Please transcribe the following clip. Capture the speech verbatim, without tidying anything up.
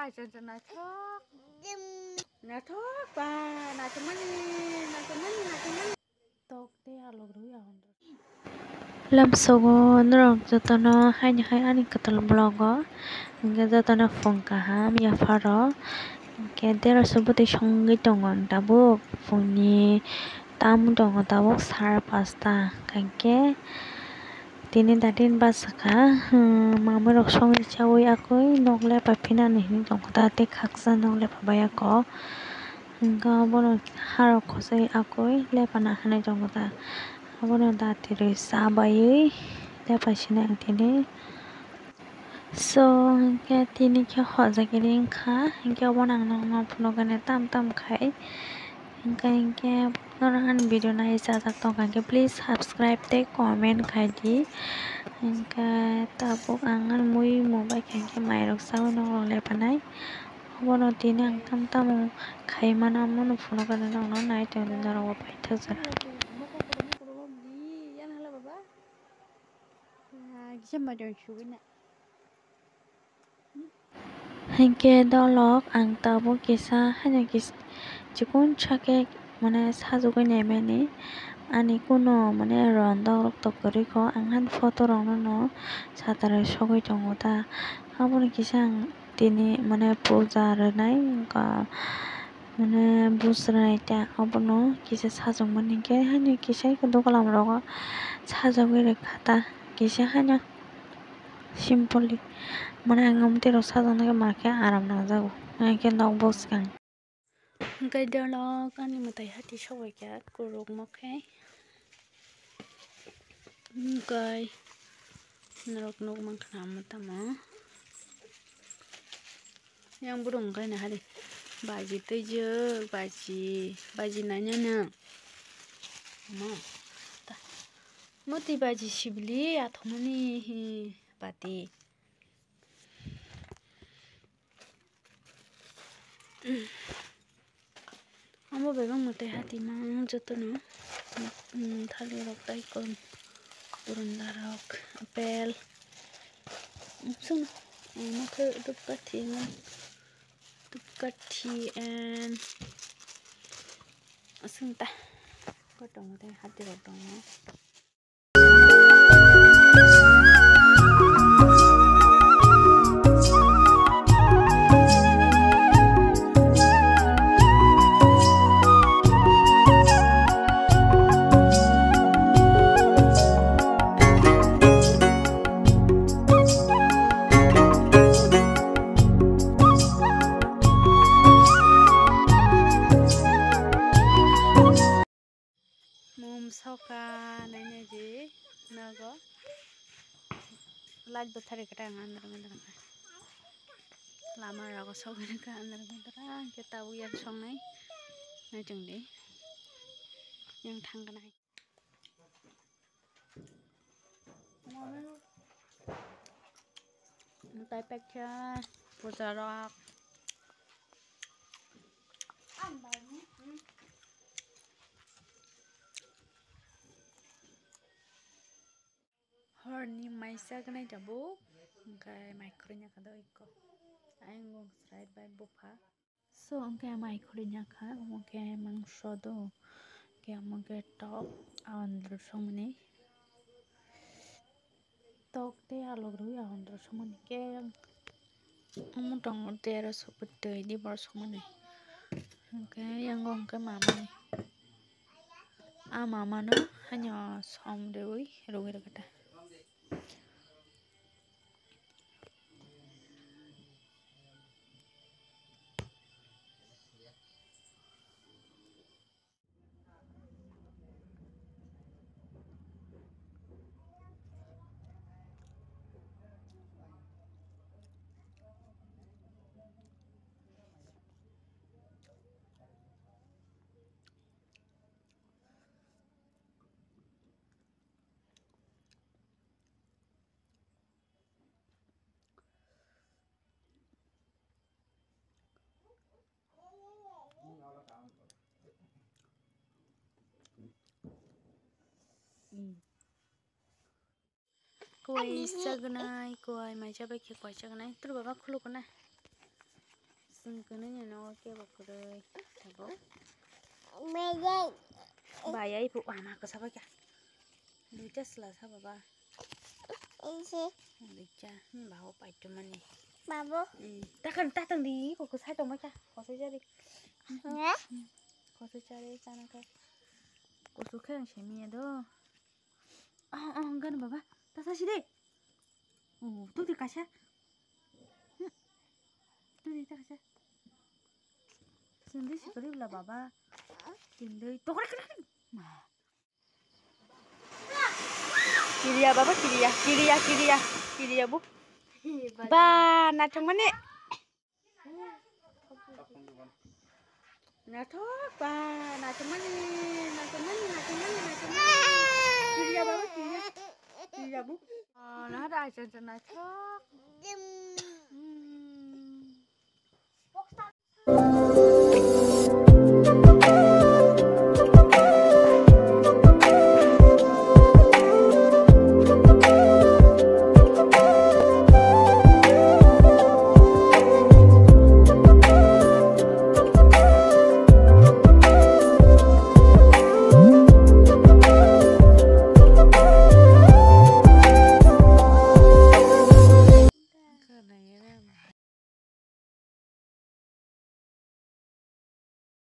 Naithok. Naithok ba, naithokmani, naithokmani, naithokmani. Tok tei alok rwui ahondro. Lamsogo norok jotono haini hai ani kwtal vlog o hwnkhe jotono phung kaham yapharo hwnkhe derosok bwtwi songwi tongo ang tabuk phungni tam tongo tabuk sar pasta hwnkhe tini datin bachakha mamwi rok songwi chawi akwi nok lepa phinani hinwi tongkha tei khaksa nok lepa bai ako. Hwnkhe obono harok khosoi akoi lepana hinwi tongo ta. Obono dati rwi cha baiwi lepai sina ang tini. So, hwnkhe tini khe hojagiri wngkha. Hwnkhe obono ang nokno phunukgani tam tam khai. Hwnkhe, hwnkhe norok ani video nai chajak tongkha hwnkhe please subscribe tei comment khai di. Hwnkhe tabuk ang ani mui mobile khe hwnkhe mairok chaui nokrok lepanai. Obono tini ang tam tamo khai mano, omono phunukgani nokno nai tongdi norokbo paithakjak. Hwnkhe dolok ang tabuk kisa haino kis-, chikon sakhe mane sajagwi naimani ani kuno mane rondok rok to kwrwi kho ang han photo rokno no satarwi sogwi tongo ta. Aboni kisa ang tini mane puja rwnai wngkha mane buj rwnai ta obono kisa sajokmani hwnkhe haino kisa dogalam rogo sajagwi rwkha ta kisa haino simply mane ang omo twi rok sajoknai khe ma khe aram nangjago hwnkhe nok bwskang. Hwnkhe dolok ani mwtai hati sobai kha kwrwngma khe. Hwnkhe norok nukmankha omo tamo. Yang borok hwnkhe nahari baji twijak, baji, baji nainani. Omo ta, omo twi baji sibili athomani hi bati. Omo bai bang mwtai hati mang jotono, mm, thali rok tei kon, kurunda rok, apple, mm, sung, mm, omo khe dupkathi, dupkathi and aswng ta, bo tongo tei hati rok tongo. Mum soka nainai di nogo. Light bo thari kwtai ang andar andar kha. Lama rogo sogwi rwkha andar andar khe tabuk yang songnai. Naichong di. Yang thang khnai. Tei paikha puja rok. Horni mai chagnai tabuk, hwnkhe mai khurui nangkha do iko. Ayang gong chwrai bai bupha. So, hwnkhe mai khurui nangkha, hwnkhe mangso do, hwnkhe omo khe tok, andro songmani. Tok tei alok rwui andro songmani khe. Omo tongo tero sopor twi di borok songmani. Hwnkhe yango hwnkhe mamani. A mamano haino som rwui rwui rwkha ta. Kuai sagnai, kuai mai chabai khe kuai sagnai. Tur baba khulukuna. Ang kwnwi ni nogo kebo kwrwi. Sabo. Meyek. Bayai pu ama kwsa bai kha. Duita chwla sa baba. Isi. Duita. Hmm, babu paito mani. Babu. Hmm. Takhan tatang di ko kwsa tong bai kha. Khosoi jari. Nge? Khosoi jari chana kha. Kusu khe ang semiya do. Oh, oh, gan baba. Tasa side. Oh, tu di kasa. Hmm. Tu di kasa. Sindi sikori bla baba. Sindi. Tokore kena. Kiriya baba, kiriya, kiriya, kiriya, kiriya bu. Ba, naithok mani. Naithok ba, naithok mani, naithok mani, naithok mani, naithok mani. Kiriya baba, kiriya. Kiriya bu. Oh, naithok. Hmm.